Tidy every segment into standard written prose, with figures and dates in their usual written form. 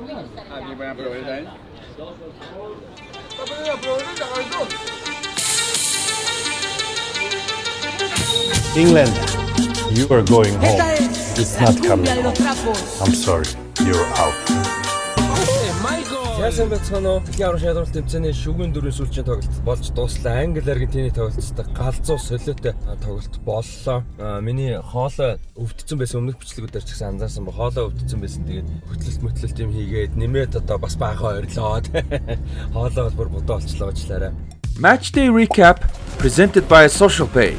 Ah, buena proveedora, ¿eh? England, you are going home. Esta es It's la not cumbia coming de los home. trapos. I'm sorry, you're out. Яасан байцгаана уу? Дэлхийн аварга шалралт тэмцээний шүгэн дөрвөн сүүлчийн тоглолт болж дууслаа. Англи Аргентины тоглолттой галзуу солиотой тоглолт боллоо. Миний хоолой өвдсөн байсан, өмнөх бичлэгүүдээр ч гэсэн анзаарсан ба хоолой өвдсөн байсан. Тэгээд хөтлөлт мөтлөлт юм хийгээд нэмээд одоо бас баахан орилоо. Хоолой бол бүр бодоо олчлоо уучлаарай. Match Day Recap presented by Social Pay.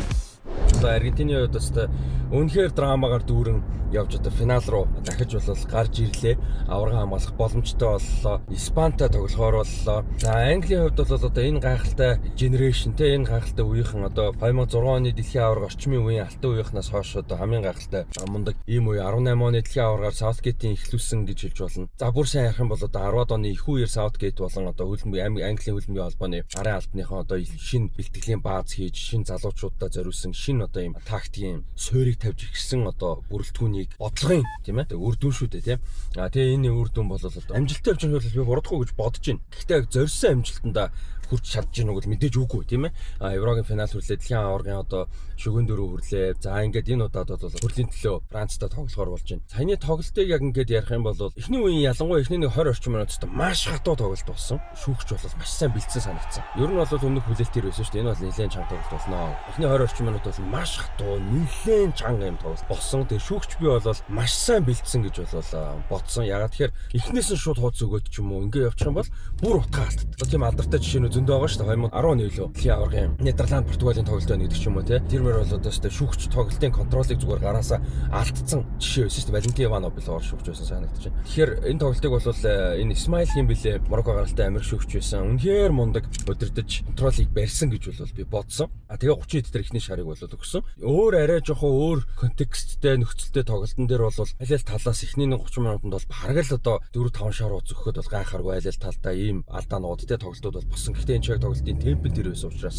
Одоо Аргентины хувьд бас та үнэхээр драмагаар дүүрэн явж одоо финал руу дахиж бол гарч ирлээ. Аварга хамгаалах боломжтой боллоо. Испантай тоглохоор боллоо. За, Английн хувьд бол одоо энэ гайхалтай generation те, энэ гайхалтай үеийнхэн, одоо 2006 оны дэлхийн аварга, орчмын үеийн алтан үеийнхнаас хойш одоо хамгийн гайхалтай мундаг ийм үе, 18 оны дэлхийн аваргаар Southgate-ийн эхлүүлсэн гэж хэлж болно. За, бүр сайн ярих юм бол одоо 10-аад оны их үеэр Southgate болон одоо хөлбөмбөг, Английн хөлбөмбөгийн холбооны арын албаныхан одоо шинэ бэлтгэлийн бааз хийж, шинэ залуучуудаа зориулсан шинэ одоо ийм тактикийн суурийг тавьж ирсэн, одоо бүрэлдэхүүнийг бодлогын, тийм ээ, үр дүн шүү дээ, тийм. А тэгээ энэ үр дүн бол одоо амжилттай явж байгаа бол би буруудахгүй гэж бодож байна. Гэхдээ яг зорьсон амжилтандаа хүрч чадж гэнэ үг бол мэдээж үгүй, тийм ээ. А Еврогийн финал хүрлээ, дэлхийн аваргын одоо шүгэн дөрөв хүрлээ. За, ингээд энэ удаад бол хүрлийн төлөө Францтай тоглохоор болж байна. Саяны тоглолтыг яг ингээд ярих юм бол эхний үеийн, ялангуяа эхний нэг 20 орчим минутад маш хатуу тоглолт болсон. Шүүгч бол маш сайн бэлдсэн санагдсан. Ер нь бол өмнөх хүлээлтээр байсан шүү дээ. Энэ бол нэлээд чанга тоглолт болно. Эхний 20 орчим минут бол маш хатуу, нэлээд чанга юм тоглолт болсон. Тэгээ шүүгч би бол маш сайн бэлдсэн гэж бол бодсон. Ягаад тэгэхээр эхнээс нь шууд хууц өгөөд ч юм уу ингээ явчих юм бол бүр утгаа алддаг. Тийм алдартай жишээнүүд зөндөө байгаа шүү дээ. 2010 оны илүү дэлхийн аваргын Нидерланд Португалийн тоглолт байна гэдэг ч юм уу те. Тэр мөр бол одоо шүү дээ, шүүгч тоглолтын control ыг зүгээр гараасаа алдсан жишээ байсан шүү дээ. Валентин Иванов билүү ор шүүгч байсан санагдаж байна. Тэгэхээр энэ тоглолтыг бол энэ Исмаил юм билээ, Марокко гаралтай Америк шүүгч байсан. Үнэхээр мундаг удирдах, control ыг барьсан гэж бол би бодсон. А тэгээ 30 хэд дээр эхний шарыг бол өгсөн. Өөр арай жоохон өөр контексттэй, нөхцөлтэй тоглолтын дээр бол аль аль талаас эхний нэг 30 минутанд бол бараг л одоо 4 5 шар ууц өгөхөд бол гайхааргүй, аль аль талдаа ийм алдаанууд те тоглолтууд бол болсон. Гэхдээ энэ чиг тоглолтын темп нь тэр байсан учраас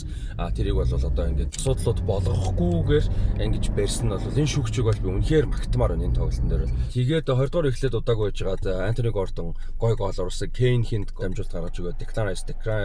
тэрийг бол одоо ингээд асуудлууд болгохгүйгээр ингэж барьсан нь бол энэ шүүгчийг бол би үнэхээр магтмаар байна энэ тоглолтын дээр бол. Тэгээд 20 дугаар эхлээд удаагүй байжгаад Антони Гордон гой гол оруулсан. Кейн хинт дамжуулалт гаргаж өгөөд Declan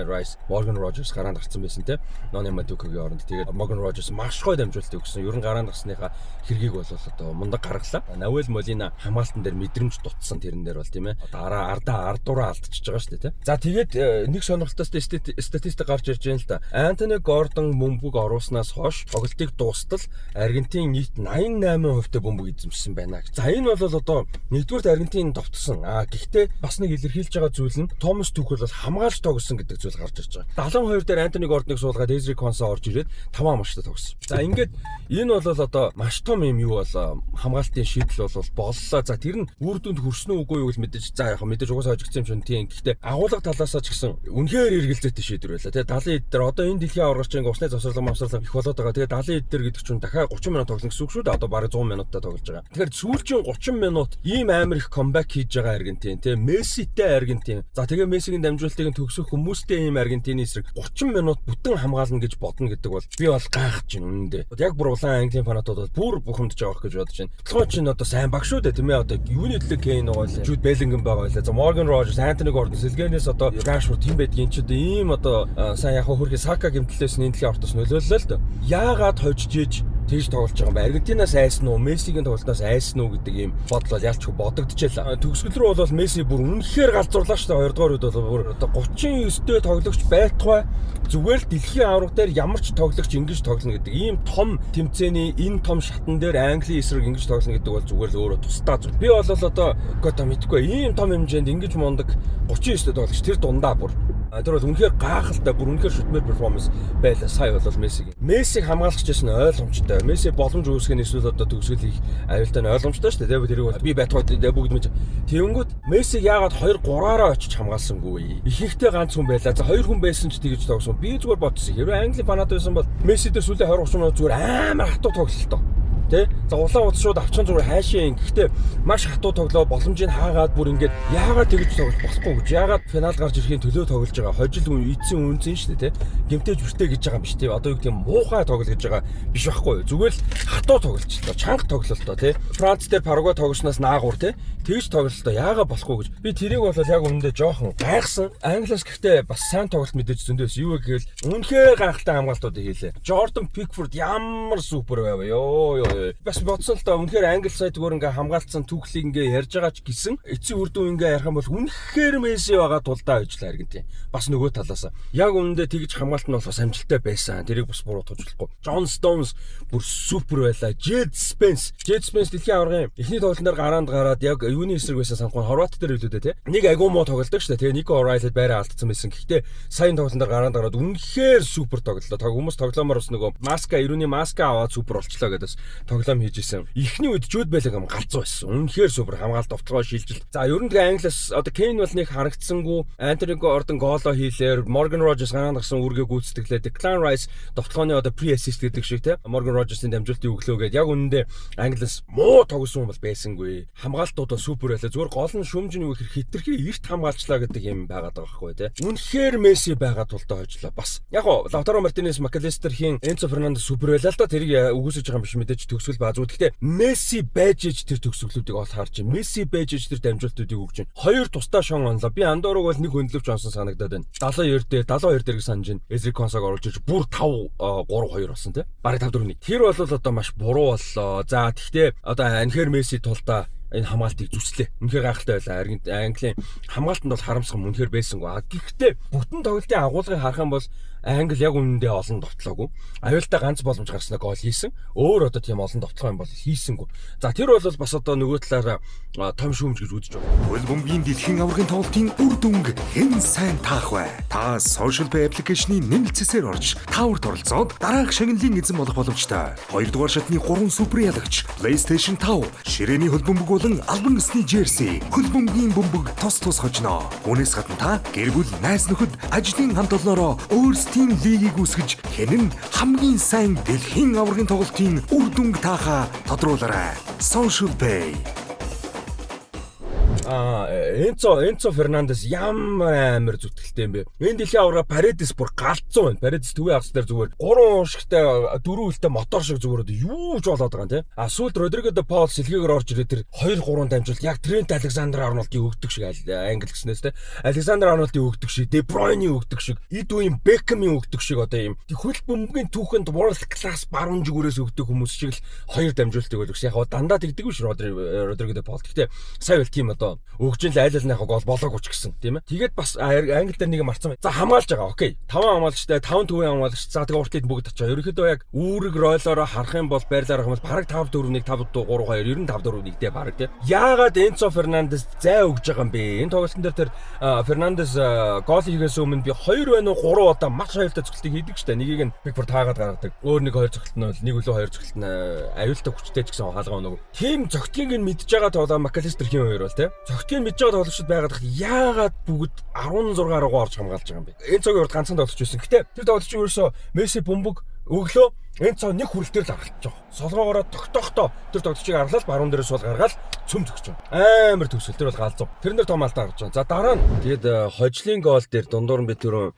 Rice, Morgan Rogers гараанд гарсан байсан те. Нони Мадукагийн оронд. Тэгээд Morgan Rogers маш гой дамжуулалт өгсөн. Ер нь гараанд гарсныхаа хэргийг бол одоо мундаг гаргалаа. Науэл Молина хамгаалтан дээр мэдрэмж дутсан тэрэн дээр бол, тийм ээ. Одоо араа ардаа ардураа алдчихж байгаа шүү дээ, те. За, тэгээд нэг сонирхолтой статистик гарч ирж байна л да. Антони Гордон бөмбөг оруулснаас хойш тоглолтыг дуустал Аргентин нийт 88% бөмбөг эзэмшсэн байна гэж. За, энэ бол одоо нэгдүгээрт Аргентин довтсон. А гэхдээ бас нэг илэрхийлж байгаа зүйл нь Томас Түхэл бол хамгаалж тоглосон гэдэг зүйл гарч ирж байгаа. 72 дээр Антони Гордоныг суулгаад Эзри Конса орж ирээд 5 хамгаалагчтай тоглосон. За, ингээд энэ бол одоо маш том юм юу бол хамгаалтын шийдэл бол боллоо. За, тэр нь үр дүнд хүрсэн үү, үгүй юу гэж мэдээж, за яг мэдээж угаасаа хожигдсон юм чинь тийм. Гэхдээ агуулга талаасаа ч гэсэн үнэхээр эргэлзээтэй шийдвэр байлаа. Тэгээ 70 хэд дээр одоо энэ дэлхийн аварга чинь усны завсарлага мавсарлага их болоод байгаа. Тэгээ 70 хэд дээр гэдэг чинь дахиад 30 минут тоглоно гэсэн үг шүү дээ. Одоо бараг 100 минуттай тоглож байгаа. Тэгэхээр сүүлчийн 30 минут ийм амар их comeback хийж байгаа Аргентин, тэ, Месситэй Аргентин. За, тэгээ Мессигийн дамжуулалтыг төгсөх хүмүүстэй ийм Аргентины эсрэг 30 минут бүтэн хамгаална гэж бодно гэдэг бол би бол гайхаж байна үнэндээ. Яг бүр улаан Английн фанатууд бол бүр бухимдаж байгаа гэж бодож байна. Толгой чинь одоо сайн баг шүү дээ, тийм ээ, одоо юуны төлөө Кейн байгаа лээ. Жуд Беллингем байгаа лээ. За, Морган Рожерс, Антони Гордон, сэлгэнээс одоо Рашфорд тийм байдгийн чи одоо ийм одоо сайн яг хөрхи Сака гэмтлээс энэ дэлхийн ортоос нөлөөллөө л дөө. Яагаад хожиж иж тэгж тоглож байгаа юм бэ? Аргентинаас айсан уу, Мессигийн тоглолтоос айсан уу гэдэг ийм бодол бол ялчгүй бодогдчихлаа. Төгсгөл рүү бол Месси бүр үнэхээр галзуурлаа шүү дээ. Хоёрдугаар үед бол бүр одоо 39-дэх тоглогч байтугай зүгээр л дэлхийн аварга дээр ямар ч тоглогч ингэж тоглоно гэдэг ийм том тэмцээний энэ том шатан дээр Английн эсрэг ингэж тоглоно гэдэг бол зүгээр л өөрөө тусдаа зүйл. Би бол одоо гото мэдгүй, ийм том хэмжээнд ингэж мундаг 39-дэх тоглогч тэр дундаа бүр. Тэр бол үнэхээр гайхалтай, бүр үнэхээр шүтмэр performance байлаа сая бол Мессигийн. Мессиг хамгаалах гэсэн ойлгомжтой. Месси боломж үүсгэх нь эсвэл одоо төгсгөл хийх аюултай нь ойлгомжтой шүү дээ. Тэрийг бол би байтугай бүгд мэдж. Тэнгүүт Мессиг яагаад 2 3-аараа очиж хамгаалсангүй? Ихэнхдээ ганц хүн байлаа. За, хоёр хүн байсан ч тэгж тоглосон. Би зүгээр бодсон. Хэрвээ Англи фанат байсан бол Месси дээр сүүлийн 20 30 минут зүгээр амар хатуу тоглолтоо. Тэ? За, улаан утас шууд авчихсан, зүгээр хайшаа. Гэхдээ маш хатуу тоглоо, боломжийг хаагаад бүр ингээд яагаад тэгж тоглох болохгүй гэж. Яагаад финал гарч ирэхийн төлөө тоглож байгаа. Хожил эцсийн үнцэн шүү дээ, тэ. Гэмтээж бүртээ гэж байгаа юм биш, тэ. Одоо юу гэдэг юм, муухай тоглол гэж байгаа биш байхгүй юу? Зүгээр л хатуу тоглолцлоо. Чанга тоглолтоо, тэ. Франц дээр Парагвай тоглосноос наагур, тэ. Тэгж тоглолтоо яагаад болохгүй гэж. Би тэрийг бол яг үнэндээ жоохон гайхсан. Англиас гэхдээ бас сайн тоглолт мэдээж зөндөө байсан. Юу вэ гэвэл үнэхээр гайхалтай хамгаалтуудыг хийлээ. Jordan Pickford ямар супер байв ёо ёо. Бас бодсон л доо, үнэхээр англи сая зүгээр ингээ хамгаалцсан түүхлийг ингээ ярьж байгаа ч гэсэн эцсийн үр дүн ингээ ярих юм бол үнэхээр Месси байгаа тулдаа гэж л Аргентин. Бас нөгөө талаас яг үнэндээ тэгж хамгаалт нь бол бас амжилттай байсан. Тэрийг бас буруу тууж болохгүй. John Stones бүр супер байлаа. Jed Spence. Jed Spence дэлхийн аваргын эхний тоглолтын дээр гараанд гараад яг юуны эсрэг байсан санахгүй, Хорват дээр билүү дээ, те. Нэг агуу муу тоглолдог шүү дээ. Тэгээ Нико O'Reilly байраа алдсан байсан. Гэхдээ сайн тоглолтын дээр гараанд гараад үнэхээр супер тоглолоо. Тог хүмүүс тоглоомор бас нөгөө маска, эрүүний маска аваад супер болчлоо гэдээс тоглоом хийж исэн. Эхний үед Jude Bellingham галзуу байсан. Үнэхээр супер хамгаалт, довтлогоо, шилжилт. За, ер нь тэгээ Англиас одоо Кейн бол нэг харагдсангүй. Антони Гордон гоолоо хийлээ. Морган Рожерс гараанд гарсан үүргээ гүйцэтгэлээ. Declan Rice довтлогооны одоо pre assist гэдэг шиг, те. Морган Рожерсын дамжуултыг өглөө гээд яг үнэндээ Англиас муу тоглосон юм бол байсангүй. Хамгаалтууд бол супер байлаа. Зүгээр гол нь шүмж нь юу гэхээр хитрхи эрт хамгаалчлаа гэдэг юм байгаад байгаа байхгүй, те. Үнэхээр Месси байгаа тулдаа хожлоо бас. Яг гоо Лаутаро Мартинес, Макалистер хийн, Энцо Фернандес супер байлаа л да. Тэрийг үгүйсэж байгаа юм биш, мэдээж төгсгөл баа зү. Гэхдээ Месси байж иж тэр төгсгөлүүдийг ол харж байна. Месси байж иж тэр дамжуултуудыг өгч байна. Хоёр тусдаа шон онлоо. Би Андорог бол нэг хөндлөвч онсон санагдаад байна. 72 дээр, 72 дээр гэж санаж байна. Эзри Консог оруулж иж бүр 5 3 2 болсон, те. Бараг 5 4 1. Тэр бол одоо маш буруу боллоо. За, тэгтээ одоо анхаар Месси тулдаа энэ хамгаалтыг зүслээ. Үнэхээр гайхалтай байлаа. Английн хамгаалтанд бол харамсах юм үнэхээр байсангүй. Гэхдээ бүтэн тоглолтын агуулгыг харах юм бол Англи яг үнэндээ олон довтлоогүй. Аюултай ганц боломж гарснаа гол хийсэн. Өөр одоо тийм олон довтлоо юм бол хийсэнгүй. За, тэр бол бас одоо нөгөө талаараа том шүүмж гэж үзэж байна. Хөл бөмбөгийн дэлхийн аваргын тоглолтын үр дүнг хэн сайн таах вэ? Та Social Pay application-ы нэмэлт цэсээр орж тааварт оролцоод дараах шагналын эзэн болох боломжтой. Хоёрдугаар шатны 3 супер ялагч, PlayStation 5, ширээний хөл бөмбөг болон албан ёсны jersey, хөл бөмбөгийн бөмбөг тус тус хожино. Үүнээс гадна та гэр бүл, найз нөхөд, ажлын хамт олноороо өөрсдийн лигийг үүсгэж хэн нь хамгийн сайн дэлхийн аваргын тоглолтын үр дүнг таахаа тодруулаарай. Social Pay. Энцо Фернандес ямар амар зүтгэлтэй юм бэ? Энэ дэлхийн аварга Паредес бүр галзуу байна. Паредес төвийн хагас дээр зүгээр 3 уушигтай, 4 үлтэй мотор шиг зүгээр одоо юу ч болоод байгаа юм, те. А сүүлд Родриго де Пол сэлгээгээр орж ирээд тэр 2 3 дамжуулт яг Трент Александр Арнольдын өгдөг шиг, англи гэснээс, те. Александр Арнольдын өгдөг шиг, Де Бройны өгдөг шиг, Эдуин Бекхэмийн өгдөг шиг одоо юм. Хөл бөмбөгийн түүхэнд world class баруун жигүүрээс өгдөг хүмүүс шиг л хоёр дамжуултыг бол өгсөн. Яг дандаа тэгдэг биш Родриго де Пол. Гэхдээ сая бол тийм одоо өгч л айл ал нь яг гол болоогүй ч гэсэн, тийм ээ. Тэгээд бас англи дээр нэг марцсан. За, хамгаалж байгаа. Окей. 5 хамгаалагчтай, 5 төвийн хамгаалагч. За, тэгээ урт хэд бүгд очоо. Ерөнхийдөө яг үүрэг ройлоороо харах юм бол, байрлаарах юм бол бараг 5 4 1, 5 3 2, ер нь 5 4 1 дээ бараг, тийм. Яагаад Энцо Фернандес зай өгж байгаа юм бэ? Энэ тоглолтын дээр тэр Фернандес гол хийхээс өмнө би 2 байна уу, 3 удаа маш аюултай цогцолтыг хийдэг штэ. Нэгийг нь Пикфорд таагаад гаргадаг. Өөр нэг хоёр цогцолт нь бол нэг үлээ хоёр цогцолт нь аюултай хүчтэй ч гэсэн хаалгаа нөгөө. Тим цогтгийг нь мэдж байгаа тоглоо Макалистер хин хоёр бол, тийм. Цогтгийг мэдж байгаа тоглогчдод байгаад яагаад бүгд 16 руугаа орж хамгаалж байгаа юм бэ? Энцогийн урд ганцхан тоглогч байсан. Гэтэ тэр тоглогч ерөөсөө Месси бөмбөг өглөө Энцо нэг хүрэлтээр л аргалж байгаа. Солгоогоороо тогтоохтой тэр тоглогчийг арлал баруун дээрээ сул гаргаал цөм зөгч байгаа. Амар төгсөл, тэр бол галзуу. Тэрэн дээр том алдаа гарч байгаа. За, дараа нь тэгээд хожлын гол дээр дундуур нь би түрүүн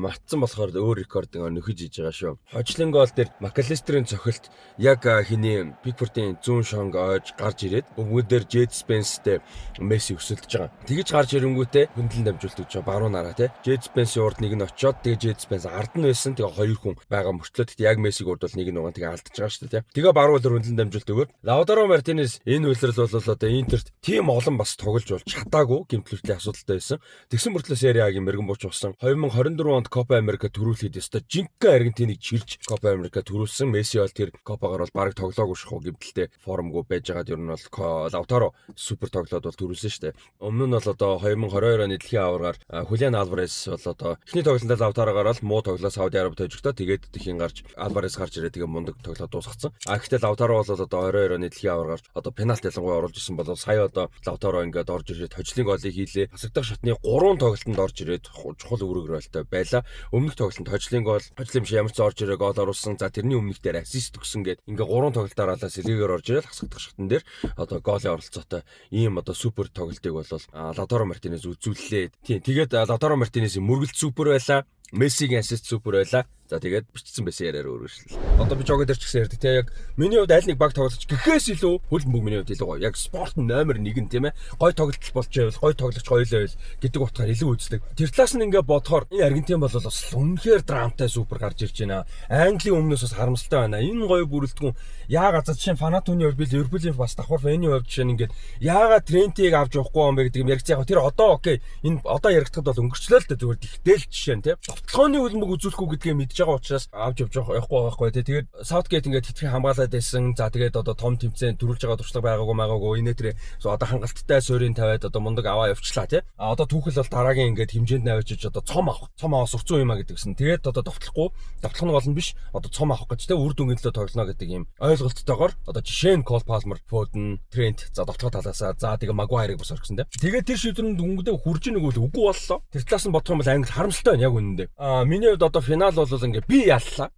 мартсан болохоор өөр recording нөхөж хийж байгаа шүү. Хожлын гол дээр Макалистерийн цохилт яг хиний Пикфордын зүүн шонг ойж гарч ирээд бөмбөгөн дээр Джед Спенстэй Месси өсөлдөж байгаа. Тэгэж гарч ирэнгүүтээ хөндлөн дамжуулт өгч байгаа баруун нараа, те. Джед Спенсийн урд нэг нь очиод, тэгээ Джед Спенс ард нь байсан. Тэгээ хоёр хүн байгаа мөртлөө тэгтээ яг Мессиг урд бол нэг нь байгаа, тэгээ алдчихж байгаа шүү дээ, те. Тэгээ баруун үлэр хөндлөн дамжуулт өгөөд Лаутаро Мартинес энэ улирал бол одоо Интерт тийм олон бас тоглож бол чадаагүй, гэмтэл асуудалтай байсан. Тэгсэн мөртлөө Serie A-гийн мэрэгэн бууч болсон. 2024 онд Копа Америка төрүүлэхэд ёстой жинхэнэ Аргентиныг чирж Копа Америка төрүүлсэн. Месси бол тэр Копагаар бол бараг тоглоогүй шахуу, гэмтэлтэй формгүй байж байгаад ер нь бол Лаутаро супер тоглоод бол төрүүлсэн шүү дээ. Өмнө нь бол одоо 2022 оны дэлхийн аваргаар Хулиан Алварес бол одоо эхний тоглолтод Лаутарогоор бол муу тоглоо Сауди Арабид хожигдоо, тэгээд дэлхийн гарч Алварес Альварес гарч ирээ, тэгээ мундаг тоглоод дуусгацсан. А гэхдээ Лаутаро бол одоо 22 оны дэлхийн аваргаар одоо пенальт ялангуяа оруулж исэн бол сая одоо Лаутаро ингээд орж ирээд хожлын голыг хийлээ. Хасагдах шатны 3 тоглолтод орж ирээд чухал үүрэг ролтой байлаа. Өмнөх тоглолтод хожлын гол, хожлын биш, ямар ч орж ирээ гол оруулсан. За, тэрний өмнөх дээр assist өгсөн гээд ингээ 3 тоглолт дараалал сэлгээгээр орж ирээд хасагдах шатн дээр одоо голын оролцоотой ийм одоо супер тоглолтыг бол Лаутаро Мартинес үзүүллээ. Тийм, тэгээд Лаутаро Мартинесийн мөргөлт супер байлаа. Мессигийн assist супер байлаа. За, тэгээд бичсэн байсан яриаар өөрөөр. Одоо би жого дээр ч гэсэн ярьдаг те, яг миний хувьд аль нэг баг тоглож гэхээс илүү хөл бөмбөг миний хувьд илүү гоё. Яг спорт номер 1 нь, тийм ээ. Гой тоглолт болж байвал, гой тоглогч гоё л байвал гэдэг утгаар илүү үздэг. Тэр талаас нь ингээ бодохоор энэ Аргентин бол бас үнэхээр драмтай супер гарч ирж байна. Английн өмнөөс бас харамсалтай байна. Энэ гоё бүрэлдэхүүн яагаад, за, жишээ нь фанат хүний хувьд, би Ливерпулийн бас давхар fan ий хувьд, жишээ нь ингээд яагаад Трентийг авч явахгүй юм бэ гэдэг юм яригц. Яг тэр одоо okay, энэ одоо яригдахад бол өнгөрчлөө л дээ, зүгээр тэгтэл жишээ нь те. Довтлооны хөлбөмбөг үзүүлэхгүй гэдгээ мэдж байгаа учраас авч явж явахгүй байхгүй те. Тэгээд Саутгейт ингээд хэтэрхий хамгаалаад байсан. За, тэгээд одоо том тэмцээн төрүүлж байгаа туршлага байгаагүй байгаагүй инээ тэрэ одоо хангалттай суурийн тавиад одоо мундаг аваа явчлаа те. А одоо түүхэл бол дараагийн ингээд хэмжээнд навчиж одоо цом авах. Цом авах сурцсан юм а гэдэгсэн. Тэгээд одоо довтлохгүй, довтлох нь гол нь биш. Одоо цом авах гэж те, үр дүнгийн төлөө тоглоно гэдэг юм ойлголттойгоор одоо жишээ нь Кол Палмер, Фоден, Трент, за, довтлох талаасаа, за, тэгээ Магуайрыг бас орхисон те. Тэгээд тэр шийдвэрэнд өнгөдөө хурж нэг үл үгүй боллоо. Тэр талаас нь бодох юм бол Англи харамсалтай байна яг үнэндээ. А миний хувьд одоо финал бол ингээ би яллаа.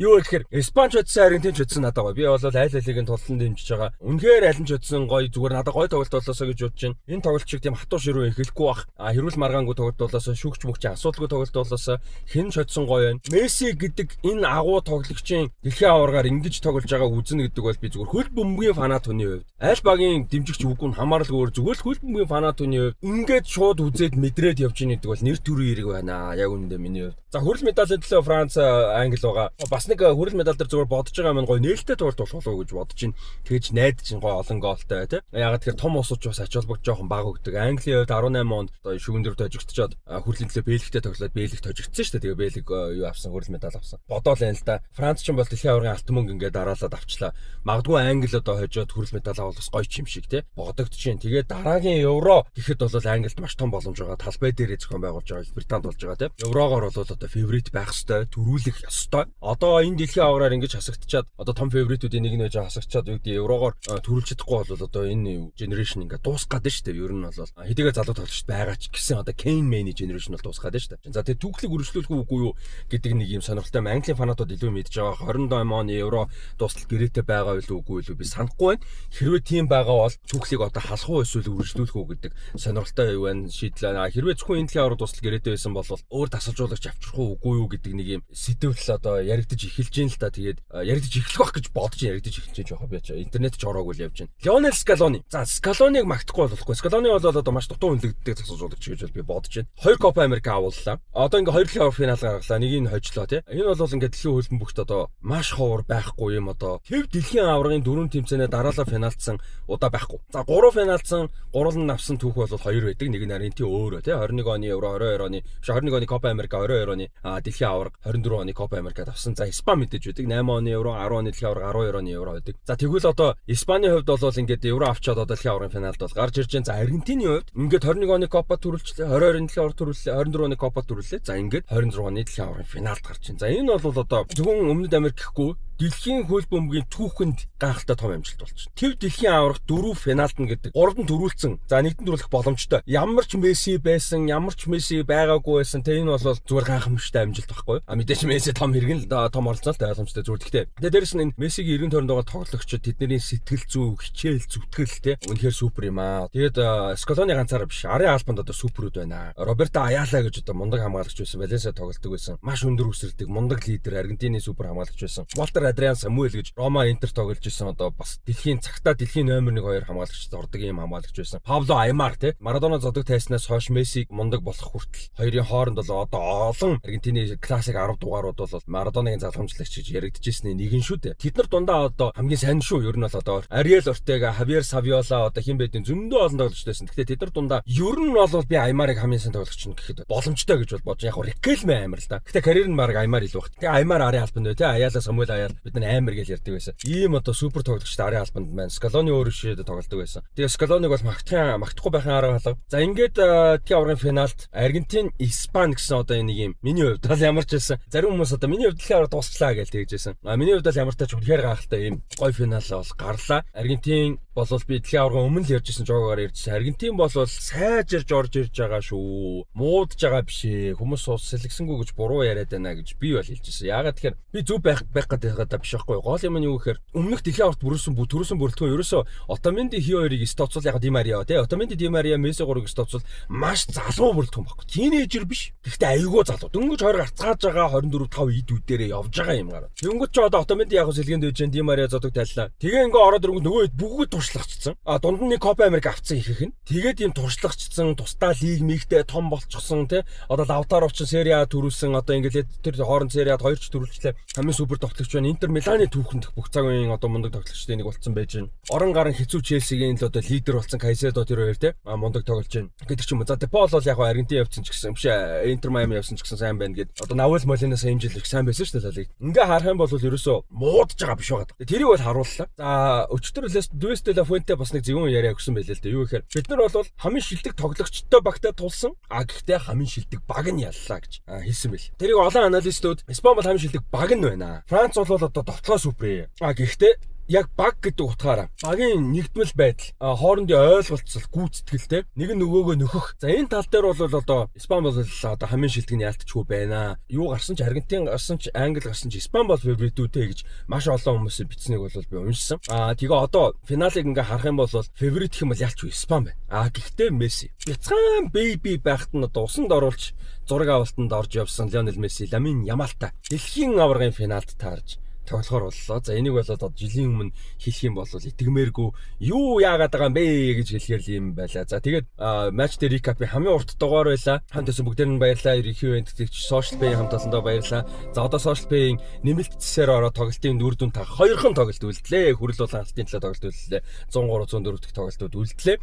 Юу гэхээр Испанч очсон, Аргентинч очсон надад гоё. Би бол аль алийг нь тулан дэмжиж байгаа. Үнэхээр аль нь ч очсон гоё, зүгээр надад гоё тоглолт болоосоо гэж бодож байна. Энэ тоглолт шиг тийм хатуу ширүү эхлэхгүй бах. А хэрүүл маргаангүй тоглолт болоосоо, шүүгч мөгч асуудалгүй тоглолт болоосоо, хэн ч очсон гоё байна. Месси гэдэг энэ агуу тоглогчийн дэлхийн аваргаар ингэж тоглож байгааг үзнэ гэдэг бол би зүгээр хөл бөмбөгийн фанат хүний хувьд, аль багийн дэмжигч үгүй нь хамааралгүй, зүгээр л хөл бөмбөгийн фанат хүний хувьд ингээд шууд үзээд мэдрээд явж ийн гэдэг бол нэр төрийн хэрэг байна. Яг үнэндээ миний хувьд. За, хүрэл медалийн төлөө Франц, Англи байгаа. Бас нэг хүрэл медаль дээр зүгээр бодож байгаа юм, гоё нээлттэй тоглолт болох уу гэж бодож байна. Тэгэж найдаж чинь гоё олон гоолтой тий. Ягаад тэгэхээр том улсууд ч бас ач холбогдол жоохон бага өгдөг. Английн хувьд 18 онд одоо шүгэн дөрөв тожигдчоод хүрлийн төлөө Бэлгтэй тоглоод Бэлэг тожигдсон шүү дээ. Тэгээ Бэлэг юу авсан, хүрэл медаль авсан. Бодоол юм л да. Франц ч бол дэлхийн аваргын алтан мөнгө ингээд дараалаад авчлаа. Магадгүй Англи одоо хожоод хүрэл медаль авал бас гоё ч юм шиг тий. Бодогдож чинь. Тэгээд дараагийн Евро гэхэд бол Англид маш том боломж байгаа. Талбай дээрээ зохион байгуулж байгаа. Их Британд болж байгаа тий. Еврогоор бол одоо favorite байх ёстой, төрүүлэх ёстой. Одоо энэ дэлхийн аваргаар ингэж хасагдчихад, одоо том favorite үүдийн нэг нь байж хасагдчихад, юу гэдэг, Еврогоор төрүүлж чадахгүй бол одоо энэ generation ингээд дуусах гээд шүү дээ. Ер нь бол хэдийгээр залуу тоглогчд байгаа ч гэсэн одоо Kane Mane generation бол дуусах гээд шүү дээ. За, тэгээ түүхлийг үргэлжлүүлэх үгүй юу гэдэг нэг юм сонирхолтой. Английн фанатууд илүү мэдж байгаа. 28 оны Евро дуустал гэрээтэй байгаа юу, үгүй юу, би санахгүй байна. Хэрвээ тийм байгаа бол түүхлийг одоо халах уу эсвэл үргэлжлүүлэх үү гэдэг сонирхолтой юу байна, шийдлээ. Хэрвээ зөвхөн энэ дэлхийн аварга дуустал гэрээтэй байсан бол өөр тасалжуулагч авчрах уу, үгүй юу гэдэг нэг юм сэдвэл одоо яригдаж эхэлж байна л та. Тэгээд яригдаж эхлэх байх гэж бодож, яригдаж эхэлж байгаа жоохоо би ч интернет ч ороогүй л явж байна. Лионел Скалони. За, Скалониг магтахгүй болохгүй. Скалони бол одоо маш дутуу үнэлэгддэг тасалжуулагч гэж би бодож байна. Хоёр Копа Америка авууллаа. Одоо ингээ хоёр дэлхийн аварга финал гаргалаа. Нэгийг нь хожлоо тий. Энэ бол ингээ дэлхийн хөлбөмбөгт одоо маш ховор байхгүй юм, одоо төв дэлхийн аваргын дөрвөн тэмцээнээ дараалал финалдсан удаа байхгүй. За, гурван финалдсан, гурван нь авсан түүх бол хоёр байдаг. Нэг нь Аргентин өөрөө тий, 21 оны Евро, 22 оны биш, 21 оны Копа Америка, 22 оны дэлхийн аварга, 24 оны Копа Америкад авсан. За, Испани мэдээж байдаг. 8 оны Евро, 10 оны дэлхийн аварга, 12 оны Евро байдаг. За, тэгвэл одоо Испанийн хувьд бол ингээд Евро авчаад одоо дэлхийн аваргын финалд бол гарч ирж байна. За, Аргентины хувьд ингээд 21 оны Копа төрүүлчлээ, 22 оны дэлхийн аварга төрүүллээ, 24 оны Копа төрүүллээ. За, ингээд 26 оны дэлхийн аваргын финалд гарч байна. За, энэ бол одоо зөвхөн Өмнөд Америк гэхгүй, дэлхийн хөл бөмбөгийн түүхэнд гайхалтай том амжилт болчихно. Төв дэлхийн аварга дөрөв финалд нь гэдэг, гуравд нь төрүүлсэн. За, нэгдэнд төрүүлэх боломжтой. Ямар ч Месси байсан, ямар ч Месси байгаагүй байсан. Тэ, энэ бол зүгээр гайхамшигтай амжилт байхгүй. А мэдээж Месси том хэргэн л, том оролцоо л ойлгомжтой зүгээр. Гэхдээ тэгээ дээрэс нь энэ Мессигийн эргэн тойронд байгаа тоглогчид, тэдний сэтгэл зүй, хичээл зүтгэл те, үнэхээр супер юм аа. Тэгээд Скалони ганцаараа биш. Арын албанд одоо суперүүд байна. Роберто Аяла гэж одоо мундаг хамгаалагч байсан. Валенсиа тоглодог байсан. Маш өндөр үсэрдэг, мундаг лидер, Аргентины супер хамгаалагч байсан. Валтер Адриан Самуэль гэж Рома, Интер тоглож исэн, одоо бас дэлхийн цагтаа дэлхийн номер 1 2 хамгаалагчд ордог юм хамгаалагч байсан. Пабло Аймар те, Марадона зодог тайснаас хойш Месси мундаг болох хүртэл хоёрын хооронд бол одоо олон Аргентины классик 10 дугаарууд бол Марадонагийн залгамжлагч гэж яригдчихсэний нэг нь шүү дээ. Тэд нар дундаа одоо хамгийн сайн шүү. Ер нь бол одоо Ариэл Ортега, Хавьер Савиола, одоо хэн байдیں, зөндөө олон тоглогч байсан. Гэхдээ тэд нар дундаа ер нь бол би Аймарыг хамгийн сайн тоглогч нь гэхэд боломжтой гэж бол бодож. Яг Рикелме амар л да. Гэхдээ карьер нь баг Аймар илүү баг. Тэгээ Аймар арын албанд бай те. Аяла, Самуэль Аял Бид нар амар гэж ярьдаг байсан. Ийм одоо супер тоглогчтой арын албанд маань Скалони өөр ширэд тоглодог байсан. Тэгээ Скалониг бол магтахгүй байхын арга алга. За, ингээд дэлхийн аваргын финалд Аргентин, Испани гэсэн одоо нэг юм, миний хувьд бол ямар ч байсан, зарим хүмүүс одоо миний хувьд дэлхийн аварга дуусчлаа гэж тэгжсэн. А миний хувьд бол ямар ч тач үнэхээр гайхалтай ийм гой финал бол гарлаа. Аргентин болвол би дэлхийн аваргын өмнө л ярьжсэн жогоор ярьжсэн. Аргентин бол сайжирж орж ирж байгаа шүү. Муудж байгаа биш ээ. Хүмүүс ус сэлгсэнгүү гэж буруу яриад байна гэж би бол хэлжсэн. Яагаад тэгэхээр би зөв байх гэдэг байгаа биш байхгүй. Гол юм нь юу гэхээр өмнөх дэлхийн аваргад бүрүүлсэн төрүүлсэн бүрэлдэхүүн ерөөсөө Отаменди хий хоёрыг стоцвол, яг Ди Мариа тий. Отаменди, Ди Мариа, Месси гурыг стоцвол маш залуу бүрэлдэхүүн байхгүй. Тинейжер биш. Гэхдээ аюулгүй залуу. Дөнгөж 20 гарцгааж байгаа, 24 5 ид үдээрээ явж байгаа юм гараа. Дөнгөж ч одоо Отаменди яг сэлгээнд байж, Ди Мариа зодог тайллаа. Тэгээ ингээ ороод ирэнгүүт нөгөө хэд бүгд туршлагачсан. А дунд нь нэг Копа Америк авцсан их их нь. Тэгээд ийм туршлагачсан, тусдаа лиг мигтэй том болчихсон тий. Одоо Лаутаро ч Сери А төрүүлсэн, одоо ингээд тэр хооронд Сери А хоёр ч төрүүлчлээ. Хамгийн супер тоглогч байна. Интер Миланы түүхэнд бүх цаг үеийн одоо мундаг тоглогчдын нэг болцсон байж байна. Орон гарын хэцүү Челсигийн л одоо лидер болсон Кайседо тэр хоёр тий. А мундаг тоглож байна гэдэг ч юм уу. За, Де Пол бол яг Аргентин явсан ч гэсэн биш, Интер Майами явсан ч гэсэн сайн байна гэд. Одоо Науэл Молинаас энэ жил их сайн байсан шүү дээ лиг. Ингээ харах юм бол ерөөсөө муудаж байгаа биш байгаа. Тэрийг бол харууллаа. За, өчтөр Луис де ла Фуэнте бас нэг зөвүүн яриа өгсөн байлээ л дээ. Юу гэхээр бид нар бол хамгийн шилдэг тоглогчтой багтай тулсан. А гэхдээ хамгийн шилдэг баг нь яллаа гэж хэлсэн байл. Тэрийг олон аналистууд Испани бол хамгийн шилдэг баг нь байна. Франц бол одоо довтлоо супер. А гэхдээ яг баг гэдэг утгаараа багийн нэгдмэл байдал, хоорондын ойлголцол, гүйцэтгэлтэй нэг нь нөгөөгөө нөхөх. За, энэ тал дээр бол одоо Испани бол одоо хамгийн шилдэг нь яалтчгүй байна. Юу гарсан ч, Аргентин гарсан ч, Англи гарсан ч Испани бол favorite үүдээ гэж маш олон хүмүүсийн бичсэнийг бол би уншсан. Аа, тэгээ одоо финалыг ингээ харах юм бол favorite гэх юм бол ялчгүй Испани байна. Аа, гэхдээ Месси. Бяцхан baby байхад нь одоо усанд оруулж зураг авалтанд орж явсан Лионел Месси Ламин Ямалтай дэлхийн аваргын финалд таарж тоглохоор боллоо. За, энийг бол одоо жилийн өмнө хэлэх юм бол итгэмээргүй, юу яагаад байгаа юм бэ гэж хэлэхээр л юм байлаа. За, тэгээд match day recap-ийн хамгийн урт дугаар байлаа. Хамт байсан бүгдээр нь баярлалаа. Ерөнхий тэтгэгч Social Pay хамт олондоо баярлалаа. За, одоо Social Pay-ийн нэмэлт цэсээр ороод тоглолтын үр дүн та хоёрхан тоглолт үлдлээ. Хүрэл болон алтын төлөө тоглолт үлдлээ. 103 104 дахь тоглолтууд үлдлээ.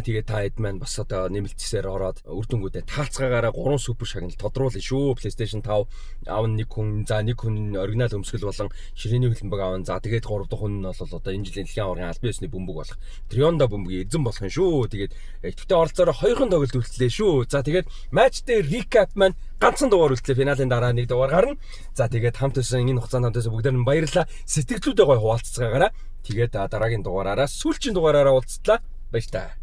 Тэгээд та хэд маань бас одоо нэмэлт цэсээр ороод үр дүнгуудээ таацгаагаараа 3 супер шагнал тодруулна шүү. PlayStation 5 аавн нэг хүн, за, нэг хүн оригинал өмсгөл болон ширээний хөлбөмбөг аавн. За, тэгээд 3 дахь хүн нь бол одоо энэ жилийн дэлхийн аваргын албан ёсны бөмбөг болох Trionda бөмбөгийн эзэн болох юм шүү. Тэгээд идэвхтэй оролцоороо хоёрхан тоглолт үлдлээ шүү. За, тэгээд match day recap маань ганцхан дугаар үлдлээ. Финалийн дараа нэг дугаар гарна. За, тэгээд хамт байсан, энэ хугацаанд хамт байсан бүгдээр нь баярлалаа. Сэтгэлдлүүдээ гой хуваалццаагаараа. Тэгээд дараагийн дугаараараа, сүүлчийн дугаараараа уулзтлаа. Баяр таа.